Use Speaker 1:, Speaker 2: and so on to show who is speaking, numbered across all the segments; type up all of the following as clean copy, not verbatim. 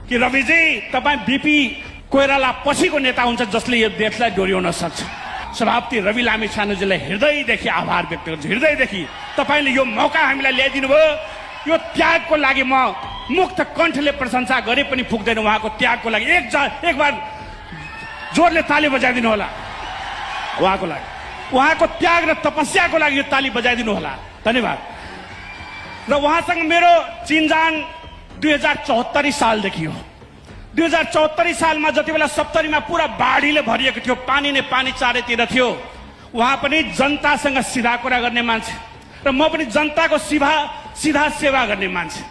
Speaker 1: कि रविजी तपाईँ बिपी कोइराला पछिको नेता हुन्छ जसले यो देशलाई डोर्याउन सक्छ। सभापति रवि लामिछानेजीलाई हृदयदेखि आभार व्यक्त गर्छु। हृदयदेखि तपाईँले यो मौका हामीलाई ल्याइदिनु भयो। यो त्यागको लागि म मुक्त कण्ठले प्रशंसा गरे पनि पुग्दैन। उहाँको त्यागको लागि एक बार जोरले ताली बजाइदिनु होला उहाँको लागि। उहाँको त्याग र तपस्याको लागि यो ताली बजाइदिनु होला। धन्यवाद। र उहाँसँग मेरो चिनजान 2074 सालदेखि हो। 2074 सालमा जति बेला सप्तरीमा पुरा बाढीले भरिएको थियो, पानी नै पानी चारैतिर थियो, उहाँ पनि जनतासँग सिधा कुरा गर्ने मान्छे र म पनि जनताको सिधा सेवा गर्ने मान्छे।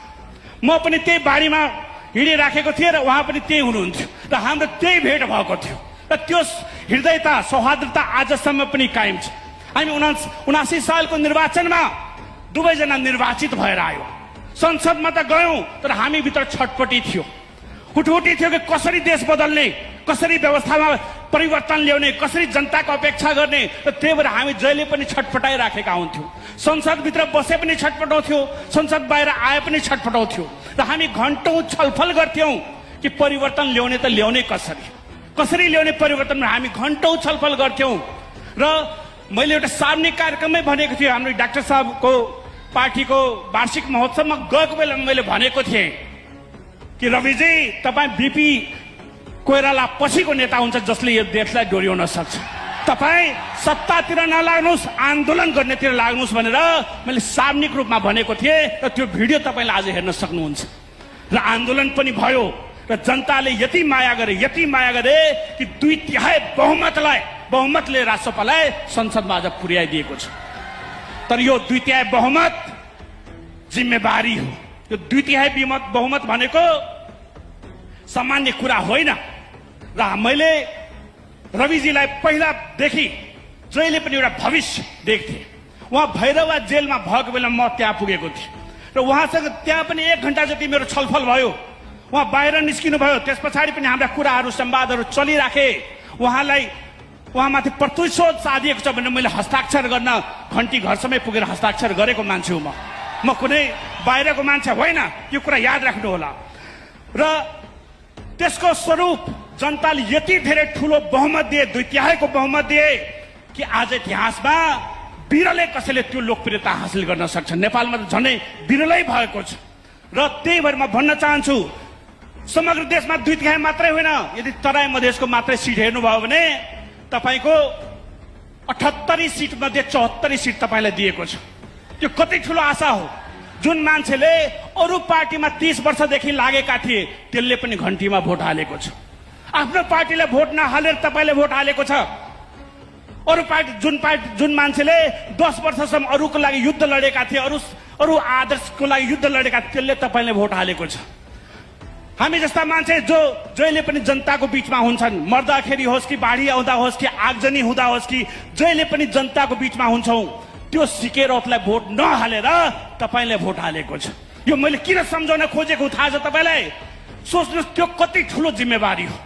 Speaker 1: म पनि त्यही बाढीमा हिँडिराखेको थिएँ र उहाँ पनि त्यही हुनुहुन्थ्यो र हाम्रो त्यही भेट भएको थियो र त्यो हृदयता सौहार्दता आजसम्म पनि कायम छ। हामी 79 सालको निर्वाचनमा दुवैजना निर्वाचित भएर आयो। संसदमा त गयौँ तर हामी भित्र छटपटी थियो, हुटहुटी थियो कि कसरी देश बदल्ने, कसरी व्यवस्थामा परिवर्तन ल्याउने, कसरी जनताको अपेक्षा गर्ने। र त्यही भएर हामी जहिले पनि छटपटाइराखेका हुन्थ्यौँ। संसदभित्र बसे पनि छटपटाउँथ्यौँ, संसद बाहिर आए पनि छटपटाउँथ्यौँ र हामी घन्टौँ छलफल गर्थ्यौँ कि परिवर्तन ल्याउने त ल्याउने कसरी ल्याउने परिवर्तन। हामी घन्टौँ छलफल गर्थ्यौँ र मैले एउटा सार्वजनिक कार्यक्रममै भनेको थिएँ। हाम्रो डाक्टर साहबको पार्टीको वार्षिक महोत्सवमा गएको बेलामा मैले भनेको थिएँ कि रविजी तपाईँ बिपी कोइराला पछिको नेता हुन्छ जसले यो देशलाई डोर्याउन सक्छ। तपाईँ सत्तातिर नलाग्नुहोस्, आन्दोलन गर्नेतिर लाग्नुहोस् भनेर मैले सार्वजनिक रूपमा भनेको थिएँ र त्यो भिडियो तपाईँले आज हेर्न सक्नुहुन्छ। र आन्दोलन पनि भयो र जनताले यति माया गरे कि 2/3 बहुमतले राष्ट्रसभालाई संसदमा आज पुर्याइदिएको छ। तर यो 2/3 बहुमत जिम्मेवारी हो। यो 2/3 बहुमत भनेको सामान्य कुरा होइन। र मैले रविजीलाई पहिलादेखि जहिले पनि एउटा भविष्य देख्थेँ। उहाँ भैरवा जेलमा भएको बेला म त्यहाँ पुगेको थिएँ र उहाँसँग त्यहाँ पनि 1 घण्टा जति मेरो छलफल भयो। उहाँ बाहिर निस्किनु भयो, त्यस पछाडि पनि हाम्रा कुराहरू संवादहरू चलिराखे। उहाँमाथि प्रतिशोध साधिएको छ भनेर मैले हस्ताक्षर गर्न घन्टी घरसम्मै पुगेर हस्ताक्षर गरेको मान्छे हो। म कुनै बाहिरको मान्छे होइन, यो कुरा याद राख्नु होला। र त्यसको स्वरूप जनताले यति धेरै ठुलो बहुमत दिए, 2/3 बहुमत दिए कि आज इतिहासमा बिरलै कसैले त्यो लोकप्रियता हासिल गर्न सक्छ। नेपालमा त झनै बिरलै भएको छ। र त्यही भएर म भन्न चाहन्छु समग्र देशमा 2/3 मात्रै होइन, यदि तराई मधेसको मात्रै सिट हेर्नुभयो भने तपाईँको 78 सिट मध्ये 74 सिट तपाईँलाई दिएको छ। त्यो कति ठुलो आशा हो। जुन मान्छेले अरू पार्टीमा 30 वर्षदेखि लागेका थिए त्यसले पनि घन्टीमा भोट हालेको छ। आफ्नो पार्टीलाई भोट नहालेर तपाईँले भोट हालेको छ। अरू पार्टी जुन मान्छेले 10 वर्षसम्म अरूको लागि युद्ध लडेका थिए, अरू आदर्शको लागि युद्ध लडेका थिए, त्यसले तपाईँले भोट हालेको छ। हामी जस्ता मान्छे जो जहिले पनि जनताको बिचमा हुन्छन्, मर्दाखेरि होस् कि बाढी आउँदा होस् कि आगजनी हुँदा होस् कि जहिले पनि जनताको बिचमा हुन्छौँ, त्यो सिकेरौतलाई भोट नहालेर तपाईँले भोट हालेको छ। यो मैले किन सम्झाउन खोजेको थाहा छ तपाईँलाई? सोच्नुहोस् त्यो कति ठुलो जिम्मेवारी हो,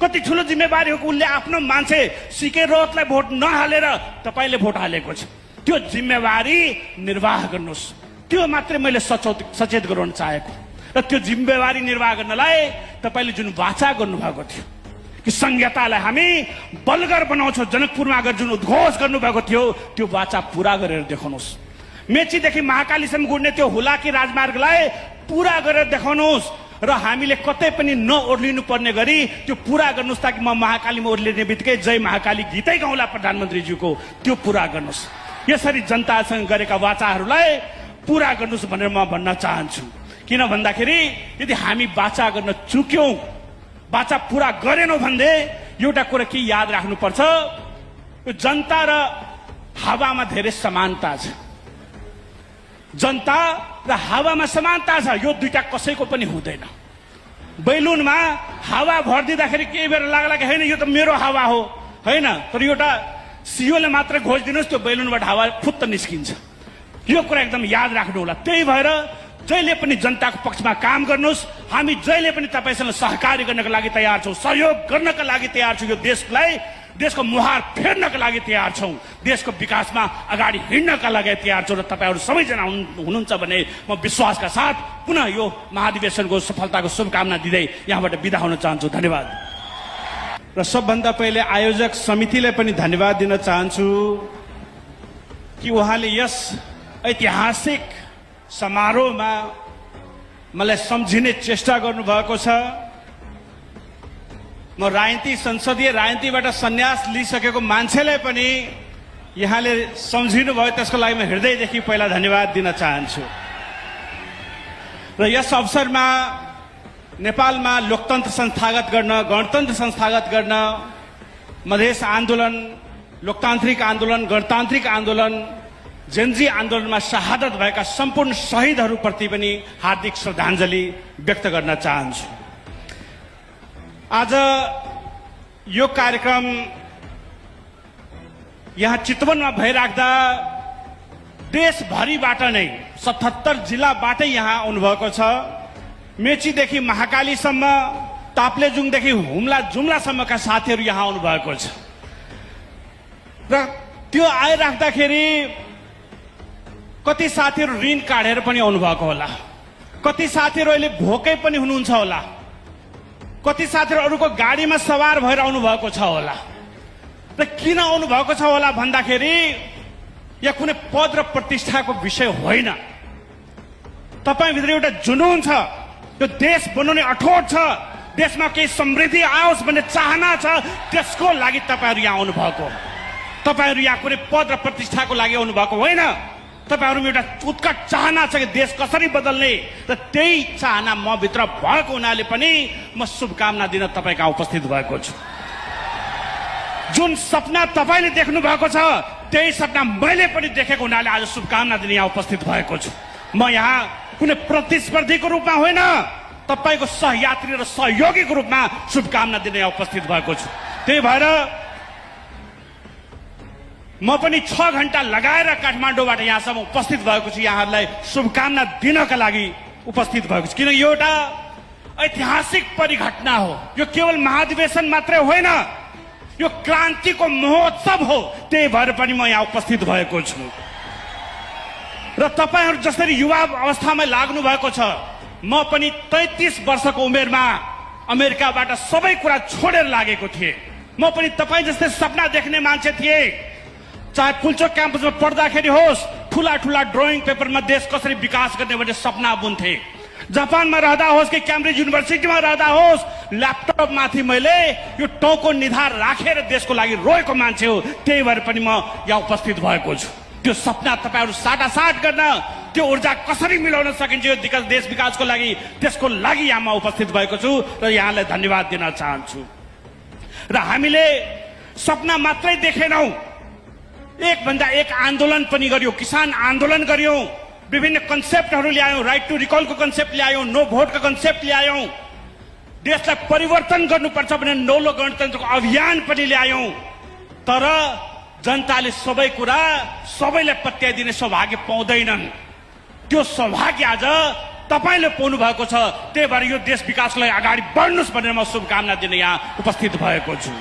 Speaker 1: कति ठुलो जिम्मेवारी हो कि उसले आफ्नो मान्छे सिकेरौतलाई भोट नहालेर तपाईँले भोट हालेको छ। त्यो जिम्मेवारी निर्वाह गर्नुहोस्, त्यो मात्रै मैले सचेत गराउन चाहेको। र त्यो जिम्मेवारी निर्वाह गर्नलाई तपाईँले जुन वाचा गर्नुभएको थियो कि संहितालाई हामी बलगर बनाउँछौँ, जनकपुरमा अगर जुन उद्घोष गर्नुभएको थियो त्यो वाचा पुरा गरेर देखाउनुहोस्। मेचीदेखि महाकालीसम्म गुड्ने त्यो हुलाकी राजमार्गलाई पुरा गरेर देखाउनुहोस् र हामीले कतै पनि नओर्लिनु पर्ने गरी त्यो पुरा गर्नुहोस्, ताकि म महाकालीमा ओर्लिने बित्तिकै जय महाकाली गीतै गाउँला प्रधानमन्त्रीज्यूको, त्यो पुरा गर्नुहोस्। यसरी जनतासँग गरेका वाचाहरूलाई पुरा गर्नुहोस् भनेर म भन्न चाहन्छु। किन भन्दाखेरि यदि हामी वाचा गर्न चुक्यौँ, वाचा पुरा गरेनौँ भन्दै एउटा कुरा के याद राख्नुपर्छ, यो जनता र हावामा धेरै समानता छ। जनता र हावामा समानता छ, यो दुईटा कसैको पनि हुँदैन। बैलुनमा हावा भरिदिँदाखेरि केही बेर लाग्ला कि होइन यो त मेरो हावा हो, होइन, तर एउटा सियोले मात्र घोषिदिनुहोस् त्यो बैलुनबाट हावा फुत्त निस्किन्छ। यो कुरा एकदम याद राख्नु होला। त्यही भएर जहिले पनि जनताको पक्षमा काम गर्नुहोस्। हामी जहिले पनि तपाईँसँग सहकार्य गर्नको लागि तयार छौँ, सहयोग गर्नका लागि तयार छौँ। यो देशलाई देशको मुहार फेर्नका लागि तयार छौँ, देशको विकासमा अगाडि हिँड्नका लागि तयार छौँ र तपाईँहरू सबैजना हुनुहुन्छ भने म विश्वासका साथ पुनः यो महाधिवेशनको सफलताको शुभकामना दिँदै यहाँबाट बिदा हुन चाहन्छु। धन्यवाद।
Speaker 2: र सबभन्दा पहिले आयोजक समितिलाई पनि धन्यवाद दिन चाहन्छु कि उहाँले यस ऐतिहासिक समारोहमा मलाई सम्झिने चेष्टा गर्नुभएको छ। म संसदीय राजनीतिबाट सन्यास लिइसकेको मान्छेलाई पनि यहाँले सम्झिनु भयो, त्यसको लागि म हृदयदेखि पहिला धन्यवाद दिन चाहन्छु। र यस अवसरमा नेपालमा लोकतन्त्र संस्थागत गर्न, गणतन्त्र संस्थागत गर्न, मधेस आन्दोलन, लोकतान्त्रिक आन्दोलन, गणतान्त्रिक आन्दोलन, जेनजी आन्दोलनमा शहादत भएका सम्पूर्ण शहीदहरूप्रति पनि हार्दिक श्रद्धाञ्जली व्यक्त गर्न चाहन्छु। आज यो कार्यक्रम यहाँ चितवनमा भइराख्दा देशभरिबाट नै 77 जिल्लाबाटै यहाँ आउनुभएको छ। मेचीदेखि महाकालीसम्म, ताप्लेजुङदेखि हुम्ला जुम्लासम्मका साथीहरू यहाँ आउनुभएको छ। र त्यो आइराख्दाखेरि कति साथीहरू ऋण काटेर पनि आउनुभएको होला, कति साथीहरू अहिले भोकै पनि हुनुहुन्छ होला, कति साथीहरू अरूको गाडीमा सवार भएर आउनुभएको छ होला। र किन आउनुभएको छ होला भन्दाखेरि यहाँ कुनै पद र प्रतिष्ठाको विषय होइन। तपाईँभित्र एउटा जुनून छ, यो देश बनाउने अठोट छ, देशमा केही समृद्धि आओस् भन्ने चाहना छ, त्यसको लागि तपाईँहरू यहाँ आउनुभएको। तपाईँहरू यहाँ कुनै पद र प्रतिष्ठाको लागि आउनुभएको होइन। तपाईँहरूमा एउटा उत्कट चाहना छ कि देश कसरी बदल्ने, र त्यही चाहना म भित्र भएको हुनाले पनि म शुभकामना दिन तपाईँ कहाँ उपस्थित भएको छु। जुन सपना तपाईँले देख्नु भएको छ त्यही सपना मैले पनि देखेको हुनाले आज शुभकामना दिन यहाँ उपस्थित भएको छु। म यहाँ कुनै प्रतिस्पर्धीको रूपमा होइन, तपाईँको सहयात्री र सहयोगीको रूपमा शुभकामना दिन यहाँ उपस्थित भएको छु। त्यही भएर म पनि 6 घण्टा लगाएर काठमाडौँबाट यहाँसम्म उपस्थित भएको छु, यहाँहरूलाई शुभकामना दिनका लागि उपस्थित भएको छु। किन यो एउटा ऐतिहासिक परिघटना हो, यो केवल महाधिवेशन मात्रै होइन, यो क्रान्तिको महोत्सव हो। त्यही भएर पनि म यहाँ उपस्थित भएको छु। र तपाईँहरू जसरी युवा अवस्थामा लाग्नु भएको छ, म पनि 33 वर्षको उमेरमा अमेरिकाबाट सबै कुरा छोडेर लागेको थिएँ। म पनि तपाईँ जस्तै सपना देख्ने मान्छे थिएँ। चाहे पुल्चोक क्याम्पसमा पढ्दाखेरि होस्, ठुला ठुला ड्रइङ पेपरमा देश कसरी विकास गर्ने भन्ने सपना बुन्थे। जापानमा रहँदा होस् कि क्याम्ब्रिज युनिभर्सिटीमा रहँदा होस्, ल्यापटप माथि मैले यो टाउको निधार राखेर देशको लागि रोएको मान्छे हो। त्यही भएर पनि म यहाँ उपस्थित भएको छु। त्यो सपना तपाईँहरू साटासाट गर्न, त्यो ऊर्जा कसरी मिलाउन सकिन्छ यो देश विकासको लागि, त्यसको लागि यहाँ म उपस्थित भएको छु र यहाँलाई धन्यवाद दिन चाहन्छु। र हामीले सपना मात्रै देखेनौँ, एक भन्दा एक आन्दोलन पनि गर्यो, किसान आन्दोलन गर्यो, विभिन्न कन्सेप्टहरू ल्यायौँ, राइट टु रिकलको कन्सेप्ट ल्यायौँ, नो भोटको कन्सेप्ट ल्यायौँ, देशलाई परिवर्तन गर्नुपर्छ भने नौलो गणतन्त्रको अभियान पनि ल्यायौँ। तर जनताले सबै कुरा सबैलाई पत्याइदिने सौभाग्य पाउँदैनन्। त्यो सौभाग्य आज तपाईँले पाउनु भएको छ। त्यही भएर यो देश विकासलाई अगाडि बढ्नुहोस् भनेर म शुभकामना दिन यहाँ उपस्थित भएको छु।